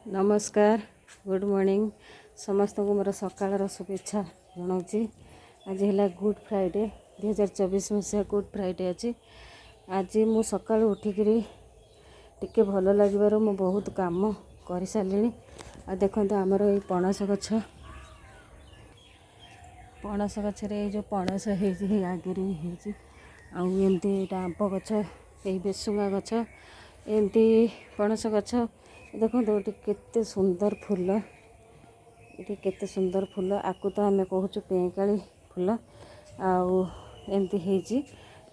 ନମସ୍କାର, good morning. ସମସ୍ତଙ୍କୁ ମୋର ସକାଳର ଶୁଭେଚ୍ଛା ଜଣାଉଛି। ଆଜି ହେଲା ଗୁଡ଼୍ ଫ୍ରାଇଡ଼େ, 2024 ମସିହା ଗୁଡ଼୍ ଫ୍ରାଇଡ଼େ ଅଛି। ଆଜି ମୁଁ ସକାଳୁ ଉଠିକିରି ଟିକେ ଭଲ ଲାଗିବାରୁ ମୁଁ ବହୁତ କାମ କରିସାରିଲିଣି। ଆଉ ଦେଖନ୍ତୁ, ଆମର ଏଇ ପଣସ ଗଛ, ପଣସ ଗଛରେ ଏଇ ଯେଉଁ ପଣସ ହେଇଛି, ଏଇ ଆଗରେ ହେଇଛି। ଆଉ ଏମିତି ଏଇଟା ଆମ୍ବ ଗଛ, ଏଇ ବେସୁଙ୍ଗା ଗଛ, ଏମିତି ପଣସ ଗଛ। ଦେଖନ୍ତୁ, ଏଠି କେତେ ସୁନ୍ଦର ଫୁଲ, ଏଠି କେତେ ସୁନ୍ଦର ଫୁଲ। ଆକୁ ତ ଆମେ କହୁଛୁ ପେଁକାଳି ଫୁଲ। ଆଉ ଏମିତି ହେଇଛି।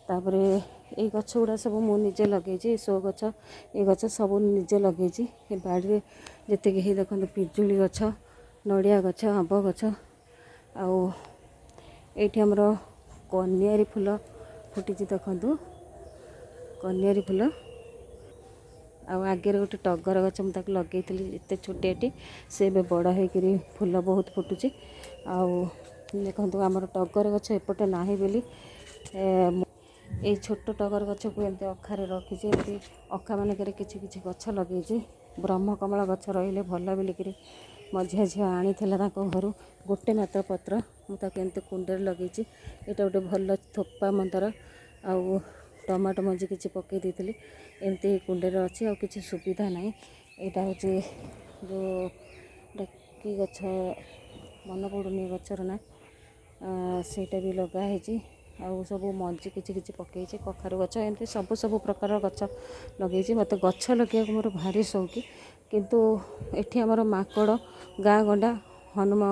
ତାପରେ ଏଇ ଗଛ ଗୁଡ଼ା ସବୁ ମୁଁ ନିଜେ ଲଗେଇଛି। ଏ ସୋ ଗଛ, ଏ ଗଛ ସବୁ ନିଜେ ଲଗେଇଛି। ଏ ବାଡ଼ିରେ ଯେତିକି ହେଇ, ଦେଖନ୍ତୁ, ପିଜୁଳି ଗଛ, ନଡ଼ିଆ ଗଛ, ଆମ୍ବ ଗଛ। ଆଉ ଏଇଠି ଆମର କନିଆରୀ ଫୁଲ ଫୁଟିଛି, ଦେଖନ୍ତୁ କନିଆରୀ ଫୁଲ। ଆଉ ଆଗରେ ଗୋଟେ ଟଗର ଗଛ, ମୁଁ ତାକୁ ଲଗେଇଥିଲି ଏତେ ଛୋଟିଆଟି, ସେ ଏବେ ବଡ଼ ହେଇକିରି ଫୁଲ ବହୁତ ଫୁଟୁଛି। ଆଉ ଦେଖନ୍ତୁ, ଆମର ଟଗର ଗଛ ଏପଟେ ନାହିଁ ବୋଲି ଏଇ ଛୋଟ ଟଗର ଗଛକୁ ଏମିତି ଅଖାରେ ରଖିଛି। ଏମିତି ଅଖା ମାନଙ୍କରେ କିଛି କିଛି ଗଛ ଲଗେଇଛି। ବ୍ରହ୍ମକମଳ ଗଛ ରହିଲେ ଭଲ ବୋଲିକିରି ମଝିଆ ଝିଅ ଆଣିଥିଲା ତାଙ୍କ ଘରୁ ଗୋଟେ ମାତ୍ର ପତ୍ର, ମୁଁ ତାକୁ ଏମିତି କୁଣ୍ଡରେ ଲଗେଇଛି। ଏଇଟା ଗୋଟେ ଭଲ ଥୋପା ମନ୍ଦାର, ଆଉ ଟମାଟୋ ମଞ୍ଜି କିଛି ପକାଇ ଦେଇଥିଲି। ଏମିତି କୁଣ୍ଡରେ ଅଛି, ଆଉ କିଛି ସୁବିଧା ନାହିଁ। ଏଇଟା ହେଉଛି ଯେଉଁ ଏଇଟା କି ଗଛ ମନେ ପଡ଼ୁନି ଗଛର ନାଁ, ସେଇଟା ବି ଲଗା ହେଇଛି। ଆଉ ସବୁ ମଞ୍ଜି କିଛି କିଛି ପକାଇଛି, କଖାରୁ ଗଛ, ଏମିତି ସବୁ ସବୁ ପ୍ରକାରର ଗଛ ଲଗେଇଛି। ମୋତେ ଗଛ ଲଗେଇବାକୁ ମୋର ଭାରି ସଉକି, କିନ୍ତୁ ଏଠି ଆମର ମାଙ୍କଡ଼ ଗାଁ ଗଣ୍ଡା, ହନୁମ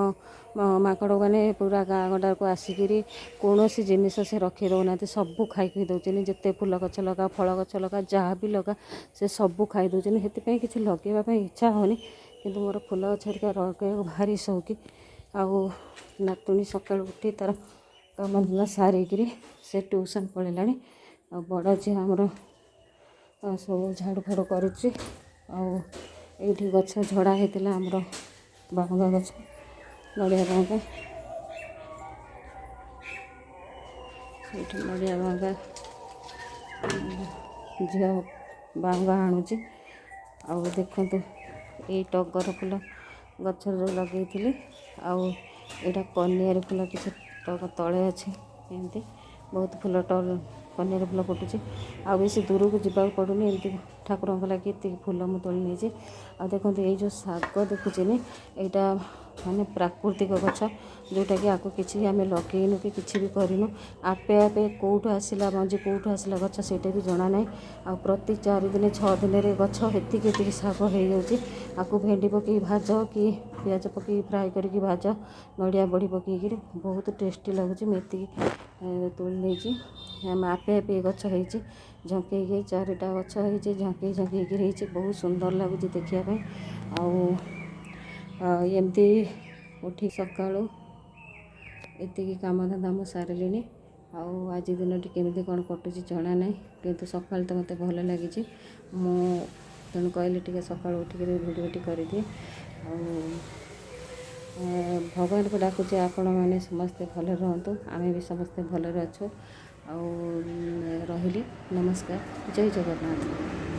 ମାଙ୍କଡ଼ ମାନେ ପୁରା ଗାଁ ଗଣ୍ଡାକୁ ଆସିକିରି କୌଣସି ଜିନିଷ ସେ ରଖି ଦେଉନାହାନ୍ତି, ସବୁ ଖାଇକି ଦେଉଛନ୍ତି। ଯେତେ ଫୁଲ ଗଛ ଲଗା, ଫଳ ଗଛ ଲଗା, ଯାହା ବି ଲଗା, ସେ ସବୁ ଖାଇ ଦେଉଛନ୍ତି। ସେଥିପାଇଁ କିଛି ଲଗେଇବା ପାଇଁ ଇଚ୍ଛା ହେଉନି, କିନ୍ତୁ ମୋର ଫୁଲ ଗଛ ହେରିକା ଲଗେଇବାକୁ ଭାରି ସଉକି। ଆଉ ନାତୁଣୀ ସକାଳୁ ଉଠି ତା'ର କାମଧନ୍ଦା ସାରିକିରି ସେ ଟ୍ୟୁସନ୍ ପଳେଇଲାଣି। ଆଉ ବଡ଼ ଝିଅ ଆମର ସବୁ ଝାଡ଼ୁ ଫାଡ଼ୁ କରୁଛି। ଆଉ ଏଇଠି ଗଛ ଝଡ଼ା ହେଇଥିଲା, ଆମର ବାହୁଙ୍ଗା ଗଛ, ନଡ଼ିଆ ବାହୁଙ୍ଗା। ସେଇଠି ନଡ଼ିଆ ବାହୁଙ୍ଗା, ଝିଅ ବାହୁଙ୍ଗା ଆଣୁଛି। ଆଉ ଦେଖନ୍ତୁ, ଏଇ ଟଗର ଫୁଲ ଗଛରେ ଯେଉଁ ଲଗେଇଥିଲି, ଆଉ ଏଇଟା କନିଆରୀ ଫୁଲ କିଛି ତଳେ ଅଛି। ଏମିତି ବହୁତ ଫୁଲ, କନିଆରୀ ଫୁଲ ଫୁଟୁଛି। ଆଉ ବେଶୀ ଦୂରକୁ ଯିବାକୁ ପଡ଼ୁନି, ଏମିତି ଠାକୁରଙ୍କ ଲାଗି ଏତିକି ଫୁଲ ମୁଁ ତୋଳି ନେଇଛି। ଆଉ ଦେଖନ୍ତୁ, ଏଇ ଯେଉଁ ଶାଗ ଦେଖୁଛନ୍ତି, ଏଇଟା ମାନେ ପ୍ରାକୃତିକ ଗଛ, ଯେଉଁଟାକି ଆକୁ କିଛି ଆମେ ଲଗେଇନୁ କି କିଛି ବି କରିନୁ। ଆପେ ଆପେ କେଉଁଠୁ ଆସିଲା ମଞ୍ଜି, କେଉଁଠୁ ଆସିଲା ଗଛ, ସେଇଟା ବି ଜଣା ନାହିଁ। ଆଉ ପ୍ରତି 4 ଦିନ 6 ଦିନରେ ଗଛ ଏତିକି ଏତିକି ଶାଗ ହେଇଯାଉଛି। ଆକୁ ଭେଣ୍ଡି ପକେଇକି ଭାଜ କି ପିଆଜ ପକେଇକି ଫ୍ରାଏ କରିକି ଭାଜ, ନଡ଼ିଆ ବଡ଼ି ପକେଇକିରି ବହୁତ ଟେଷ୍ଟି ଲାଗୁଛି। ମୁଁ ଏତିକି ତୋଳି ନେଇଛି। ଆମେ ଆପେ ଆପେ ଏ ଗଛ ହେଇଛି, ଝଙ୍କେଇକି ଚାରିଟା ଗଛ ହେଇଛି, ଝଙ୍କେଇ ଝଙ୍କେଇକି ହେଇଛି, ବହୁତ ସୁନ୍ଦର ଲାଗୁଛି ଦେଖିବା ପାଇଁ। ଆଉ ଏମିତି ଉଠି ସକାଳୁ ଏତିକି କାମଧନ୍ଦା ମୁଁ ସାରିଲିଣି। ଆଉ ଆଜି ଦିନଟି କେମିତି କ'ଣ କଟୁଛି ଜଣା ନାହିଁ, କିନ୍ତୁ ସକାଳୁ ତ ମୋତେ ଭଲ ଲାଗିଛି। ମୁଁ ତେଣୁ କହିଲି ଟିକେ ସକାଳୁ ଉଠିକିରି ଭିଡ଼ିଓଟି କରିଦିଏ। ଆଉ ଭଗବାନଙ୍କୁ ଡାକୁଛି, ଆପଣମାନେ ସମସ୍ତେ ଭଲରେ ରୁହନ୍ତୁ, ଆମେ ବି ସମସ୍ତେ ଭଲରେ ଅଛୁ। ଆଉ ରହିଲି, ନମସ୍କାର, ଜୟ ଜଗନ୍ନାଥ।